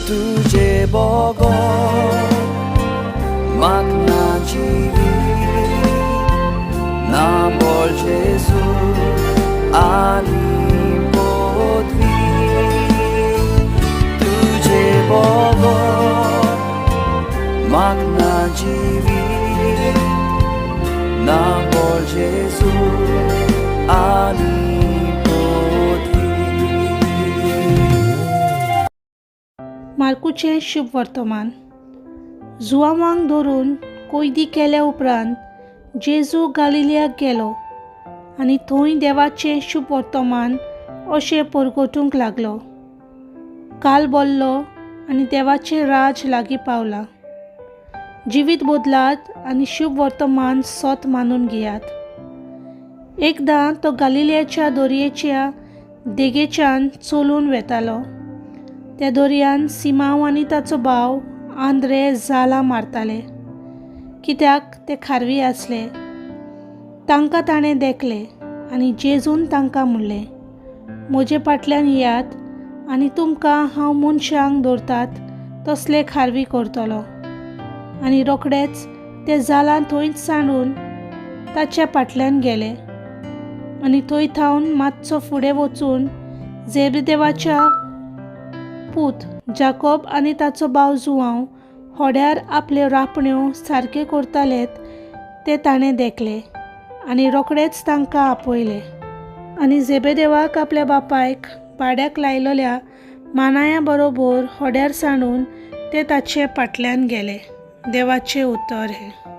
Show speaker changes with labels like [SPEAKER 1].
[SPEAKER 1] तुजे बगर म्हाक ना जिवीत ना बोल जेजू आनी पदवी तुजे बगर म्हाक ना जिवीत ना बोल जेजू आनी पदवी.
[SPEAKER 2] मार्कूचें शुभ वर्तमान. जुवांवांक धरून कोयदी केल्या उपरांत जेजू गालिलियाक गेलो आनी थंय देवाचें शुभ वर्तमान अशें परगटूंक लागलो. काल बोल्लो आनी देवाचें राज लागीं पावलां. जिवीत बदलात आनी शुभ वर्तमान सत मानून घेयात. एकदां तो गालिलियाच्या दोरयेच्या देगेच्यान चलून वेतालो. त्या दर्यान सिमांव आनी ताचो भाव आंद्रे जालां मारताले, कित्याक ते खारवी आसले. तांकां ताणें देखले आनी जेजून तांकां म्हणलें, म्हजे फाटल्यान येयात आनी तुमकां हांव मनशांक दवरतात तसले खारवी करतलो. आनी रोखडेच ते जालां थंयच सांडून ताच्या फाटल्यान गेले. आनी थंय थावन मातसो फुडें वचून जेबदेवाच्या पूत जाकोब आनी ताचो भाव जुवांव होड्यार आपल्यो रांपण्यो सारक्यो करताले ते ताणें देखले आनी रोखडेच तांकां आपयले. आनी जेबेदेवाक आपल्या बापायक भाड्याक लायलेल्या मानाया बरोबर होड्यार सांडून ते ताचे फाटल्यान गेले. देवाचें उतर हें.